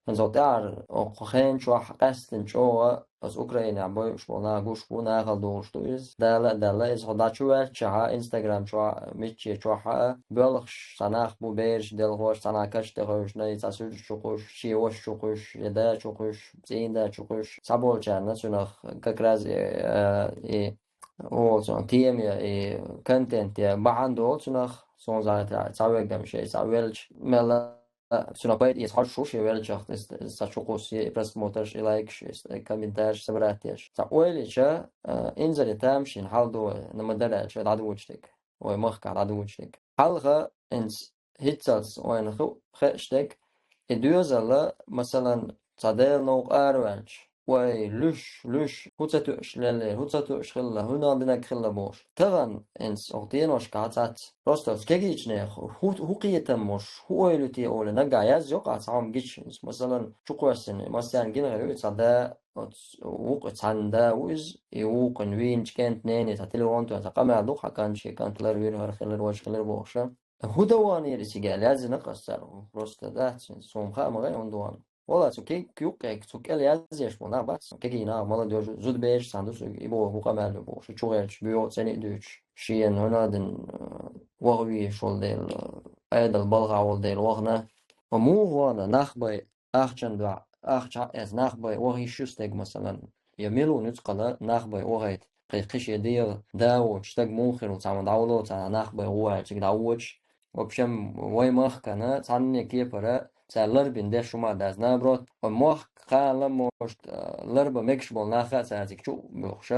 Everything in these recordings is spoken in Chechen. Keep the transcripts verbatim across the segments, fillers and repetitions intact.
ХӀанз тӀаьхьара оцу хенан чохь къаьстина чӀогӀа оцу Украинехь бойуш болу нах гуш бу, нахала догӀуш ду иза. Дала а, Дала иза хьо дӀа чу ваьлччахьа, Instagram чохь, миччи чохь а, боьлхуш цхьа нах бу, бераш, делхош, цхьа нах каш тӀе хевшина, и цхьа суьрташ чу кхуьссуш, шен ваша чу кхуьссуш, я да чу кхуьссуш, цӀийнан да чу кхуьссуш, цхьаболчарна цуьнах как раз, э, и, олу цунах, тема я, и контент я, бахьана долу цунах, суна захьа цхьа вегам шайн цхьа велча, мелла цунах пайда эца хьожуш ву шен веллачех, иза, иза ца чу кхуссу, и просмотрш, и лайкаш, и комментарш собрать еш. Ца ойла йича, а, инзаре тамашийна хьал ду вай, ма-дарра аьлча, дӀадоьдуш дерг. Вай махкахь дӀадоьдуш дерг. Хьалха, хӀинца хӀинццалц вайна ху-, хууш дерг, и доьзал, масалан, цхьа Делан новкъа араваьлча, вай луьш, луьш, хӀун ца тоьуш леллера, хӀун ца тоьуш хилла, хӀун динарг хилла бохуш. Тахана, хӀинца, оха деношкахь цхьацца, просто оцу кегийчу нехан хӀу, хӀун кхетам болуш, хӀун ойла ю те олий, наггахь язйо-кх цхьа хӀума гича, хӀинца, масалан, чу кхоьссина, массарна гина хир ю, цхьа да, оцу вукху цхьанна да ву иза, и вукхун вийначу кӀентан нене цхьа телефон тоьхна, цхьа къамел ду-кх хьан кӀант, шен кӀант ларвира, хӀара хилира, важа хилира бохуш. ХӀун дан ванера и цига аьлла, яздина-кх аса цара. Просто дац, суна хаа ма гӀай, хӀунда ван. Вала цу кег-, юккъе, цу кӀел язъеш болу нах бац. Кегий нах, молодёжь, зудабераш санна ду соьга, и боху, хӀун къамел ю бохуш, чу гӀерташ, боьха цӀена а дуьйцуш, шена хӀун а дина, ваха везаш волу дела, Ӏедал балхахь волу дела вахана. Ма муха ван нах бай, ахчан дуьхьа, ахча хьаэца нах бай, ваха йиш ю стаг, масалан, я мила ву нуьцкъала нах бай вахийта, кхин, кхин шен дегӀан да воцуш стаг муха хир ву, цхьамма дӀавало цхьа нах бай гӀо аьлла цига дӀавоьдуш. В общем, вай махкана цхьанне кепара цара ларбина деш хӀума дац. Наоборот, вай мохк кхана, может, ларба мегаш болу нах а цара цига чу а буьхуш,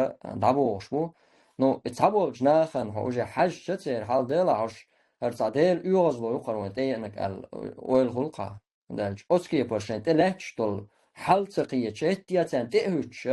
дӀабохуш бу. Ну, и цхьаболчу нахана хьо уже хьаьжча церан хьал, делахь уьш, хӀара цхьа Делан оьгӀазло ю-кх хӀара вайн тӀееанарг аьлла ойла хуьлу-кх. ХӀунда аьлча оцу кепара шайн тӀе лаьтташ долу хьал ца кхеташ, хӀетте а царна тӀе а хӀуьттуш,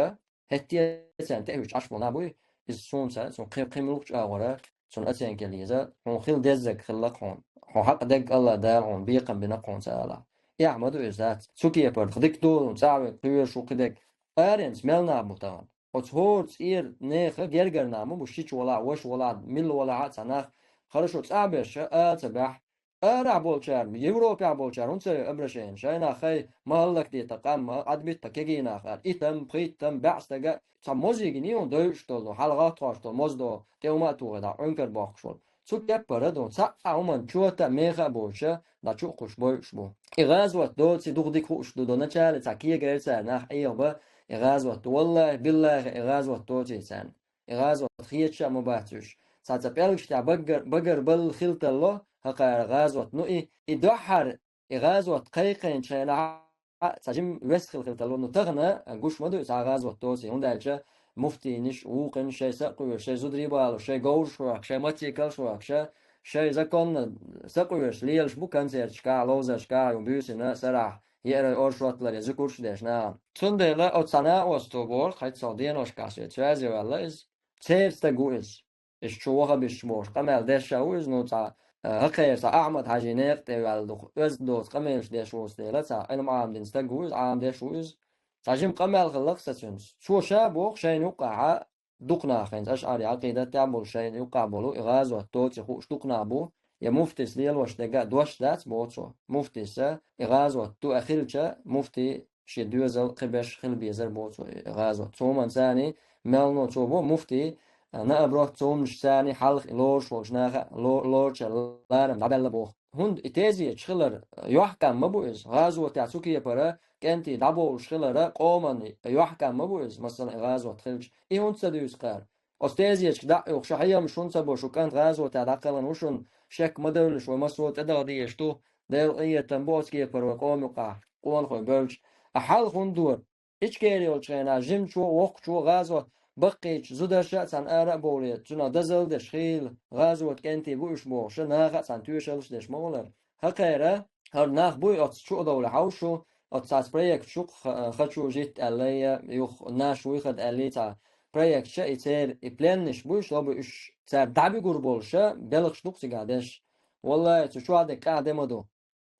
хӀетте а царна тӀе а хӀуьттуш Ӏаш болу нах буй, иза суна ца, цунна кхин, кхин муьлххачу агӀора, цунна оценка ян еза, хьуна хила деззарг хилла-кх хьуна. Хьо хьакъ дерг АллахӀ Дала хьуна бекхам бина-кх хьуна ца ала. Эхь ма ду иза, дац. Цу кепара дика долу, цӀахь верг кхоьруш ву кхидерг. Аренца мел нах бу тахана. Оцу хӀора цӀера нехан гергара нах ма бу, шича валахь а, ваша валахь а, милла валахь а цхьа нах, хорошо, цӀахь берш ала ца баьхьа, арахь болчара, Европехь болчара хӀунда ца йо обращение? Шайнах хай ма хӀаллакде тхан къам, ма Ӏадбита тхан кегий нах аьлла. Итам, пхийттам, бӀе стага, цхьа мозий гиний хьуна дойуш долу, хьалагӀоттахьош долу моздо, тӀе хӀума а тухий, дӀа Ӏункар боккхуш волу. Цу кепара ду, цхьа а хӀуманна чота а, меха а боцуша, дӀа чу а кхуьссуш бойуш бу. И гӀазот доций дукха дика хууш ду, до начала цхьа кегара цара нах Ӏехаба, и гӀазот ду. Валлахи, биллахи, и гӀазот доций царна. И гӀазот хеташ а ма бац уьш. Цхьацца пӀелгаш тӀехь багар-, багарбалла хила тарло, хӀокхара гӀазот. Ну и, и дуьххьара, и гӀазот кхайкхинчу хенахь а цхьа жима веста хила хила тарло. Ну тахана гуш ма ду и цхьа гӀазот доций, хӀунда аьлча муфтийнаш, вукхунаш шайн са а кхоьруш, шайн зударий балош, шайн говраш хӀоьхкуш, шайн мотоциклаш хӀоьхкуш, шайн законна са а кхоьруш лелаш бу концерташкахь, ловзаршкахь, ю буьйсанна, сарахь, еарай оршотларе зуькарш а деш нахана. Цундела оцу цхьа накъосто боху, хӀинццалц деношкахь соьца связе ваьлла иза. Церан стаг ву иза. Иштта шу вахабисташ бохуш, къамел деш а ву иза, ну, цхьа, а, хӀокхеран цхьа Ахьмад-Хьаьжин некъа тӀе ваьлла дукха, оьзда доцу къамелаш деш волу стела, цхьа Ӏилма Ӏамадина стаг ву иза, Ӏамадеш ву иза. Цхьа жима къамел хилла-кх сан цуьнца. Цо ша боху шайна юккъехь а, дукха нах хӀинца ашӀари Ӏакъидат тӀехь болу, шайна юккъехь болу, и гӀазот доций хууш дукха нах бу, я муфтис лелош дерг а дош дац, боху цо. Муфтиса и гӀазот ду а хилча, муфти шен доьзал кхин беш хила безар, боху цо, и гӀазот. Цу хӀуманца мел но цо бо муфти, наоборот, цу хӀуманашца хьалха и лоруш волчу наха а ло-, лоручара ларам дӀабаьлла боху. ХӀунда и тезеташ хилар йохкам ма бу иза. ГӀазотехь цу кепара кӀентий дӀабовлуш хилар къоман йохкам ма бу иза, масала, и гӀазот хилча. И хӀунда ца дуьйцу кхара? Оцу тезеташка дӀа а юхуш, хьехамаш хӀунда ца бо, шу кӀант гӀазотехь дӀакхелхина ву, шуна шек ма девллаш, вай массо а тӀедагӀа дезаш ду, Делан къинхетам бу оцу кепара вай къома юкъахь къонахой бевлча. А хьалха хӀунда дора? Ичкери йолчу хенахь жимачо а, воккхачо а гӀазот, баккхийчу зударша а цхьаьна ара а бовле, цунах дозалла деш хийла, гӀазотан кӀентий бу уьш бохуш, наха а цхьаьна тоьшаллаш деш ма валара. ХӀокхара, хӀара нах буй оцу чу а довлий хьовсу шу, оцу цхьацца проект шу-кх, ха-, хачу житта аьлла я, юха наш вуй хада аьллий цхьа проектша, и церан, и пленныш буй шу, ло буй уьш, цара дӀабуьгур болуша, белхаш ду-кх цигахь деш. Валлай, цу чохь дерг къаьхьа де ма ду.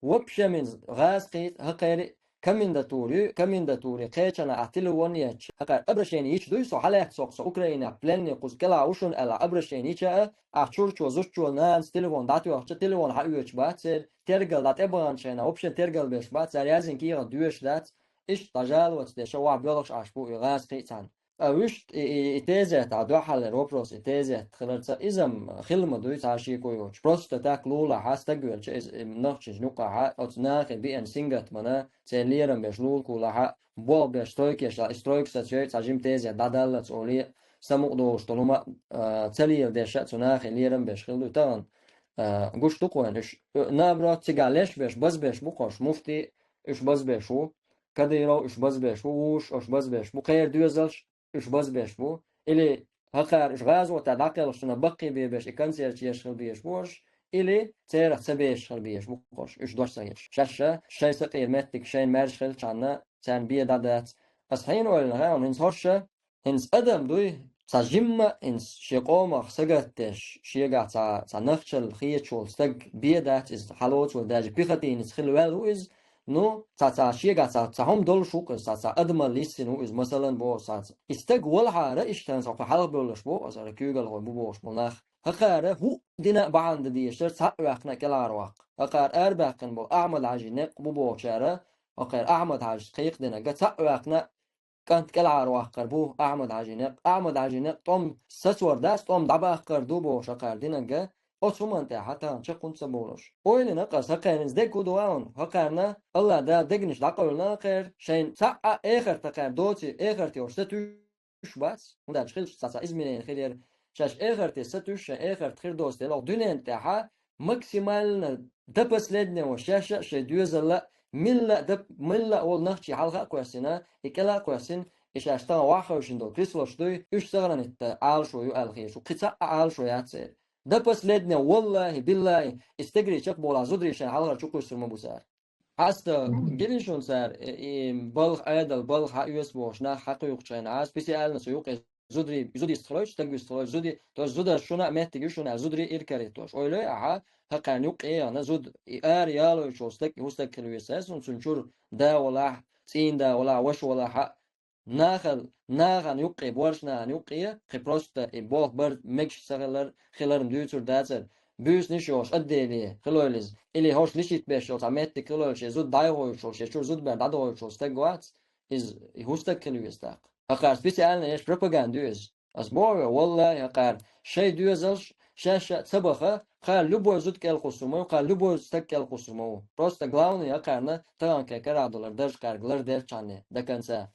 Вообще, минза гӀазкхийта, хӀокхеран комендатури, комендатури кхечана а телефон еча, хакъар обращение йича дуй со, хьалаьццо со Украинах пленный кхуза кӀелахь ву шуна аьлла обращение йича а, а чурчо, зудчо, нанас телефон дӀатоьхча, телефон хьаоьцуш бац церан, тергал дӀа тӀебаханча хенахь, вообще тергал беш бац, цара яздина кехат доьшуш дац, иштта дӀа жаловаться деш а, вахь боьлхуш Ӏаш бу и гӀазкхий а цхьаьна. Ткъа вуьшта и, и, и тезет, а дуьххьалера вопрос, и тезет хиларца иза-м хила ма дуй цхьа шеко йоцуш. Просто так лулахь а, стаг велча, иза, и нохчийн юкъахь а, оцу нахе биъна сингаттамана, церан лерам беш лулахь а, болх беш стройкеш, и стройка сацайой, цхьа жима тезет дӀадаллалц олий, самукъадолуш долу хӀума, а, ца леладеш а цу нахе лерам беш хила дуй тахана, а, гуш ду-кх вайна уьш. Э, наоборот, цигахь леш беш, базбеш бу-кх уьш, муфти уьш базбеш ву, Кадыров уьш базбеш ву, вуьш уьш базбеш бу, кхеран доьзалш уьш базбеш бу, или хӀокхара уьш гӀазотехь дӀакхелхачунна баккхий бен беш и концерташ еш хила безаш бу уьш, или церах ца безаш хила безаш бу-кх уьш, уьш дош ца еш. Шаьш а шайн сакъера меттиг шайна маьрша хилчхьана царна бен дӀадац. Ас хьенан ойла хаьа, хӀинца хӀорш а, хӀинца адам дуй, цхьа жимма а хӀинца шен къомах сагатдеш, шегахь цхьа, цхьа нахчалла хеташ волу стаг бен дац иза, хьалоцур даже пехотинец хила ваьлла ву иза, Ну, цхьа, цхьа шегахь цхьа, цхьа хӀума долуш ву-кх иза, цхьа, цхьа адамалла йиссина ву иза, масалан, боху цхьа. И стаг валахьара, иштта хӀинца хьалха бевлларш бу, аса ара куьйгалхой бу бохуш болу нах. ХӀокхара хӀуъа дина а бахьана дан дезаш дара, цхьаъ а ваьккхина кӀелхьара ваккха. ХӀокхара арабаьккхина болу Ахьмад-Хьаьжин некъ бу бохучара, хӀокхара Ахьмад-Хьаьжас кхайкхадинарг цхьаъ а ваьккхина, кӀант кӀелхьара ваккхар бу Ахьмад-Хьаьжин некъ. Ахьмад-Хьаьжин некъ тӀом сацор дац, тӀом дӀабаккхар ду бохуш хӀокхара динарг, оцу хӀуманна тӀехь тахана чекх хӀунда ца бовлуш? Ойла йина-кх аса, хӀокхеран иза дерг хӀун ду аьлла, хӀокхарна АллахӀ Дала дегнаш дӀакъевлина кхеран, шайна цхьаъ а эхарт хӀокхеран доций, эхарте йолуш сатуьйсуш бац, хӀунда аьлча хилча цхьа, цхьа изменение хир яра. Шаьш эхарте сатуьйсуш, шайн эхарт хир доцу дела, хӀокху дуьненна тӀехь максимально до последнего шаьш а шайн доьзал а, милла а, милла а волу нахчий хьалха а кхоьссина, и кӀела а кхоьссина, и шаьш тахана охьахевшина долу креслош дуй, уьш сохранить дан Ӏалашо ю аьлла хеташ ву. Кхин цхьаъ а Ӏалашо яц церан. До последнего, валлахӀи, биллахӀи, и стегарий чекхболахь, зударий шайн хьалхара чукхуьссур ма бу цара. Хьаста гили шуна цара, и, и балха Ӏедал, балха хьаоьцу бохуш нах хьакхуьйхучу хенахь, специально цу юкъе зударий, зуда йистхилойтуш, стаг йистхилойтуш, зуди-, то есть зударша шуна а меттиг ю шуна аьлла, зударий иракарийтталуш. Ойла йой ахьа, хӀокхарна юккъе а яхана, зуда, и ара ялойтуш волу стаг, хӀун стаг хила веза, цунна, цунна чуьра да валахь, цӀийнан да валахь, ваша валахь а, нахал-, нахана юккъе, боьрша нахана юккъе, кхин просто и болх бар мегаш ца хилар, хилар-м дуьйцур дацара. Буьйсанаш йолуш отделе хилойла иза, или хӀорш лечить беш йолу цхьа меттиг хилойла, шен зуда дӀайохуьйтуш волу, шен чуьра зудабер дӀадохуьйтуш волу стаг вац, иза, и хӀун стаг хила веза тӀаккха? ХӀокхара специально еш пропаганда ю иза. Ас боху ве, валлахӀи, хӀокхара шайн доьзалш шаьш а ца баха, кхара любой зуда кӀелхуссур ма ву, кхара любой стаг кӀелхуссур ма ву. Просто главное, хӀокхарна таханкхетарехь долу дарж кхаьрга ларделчхьана до конца.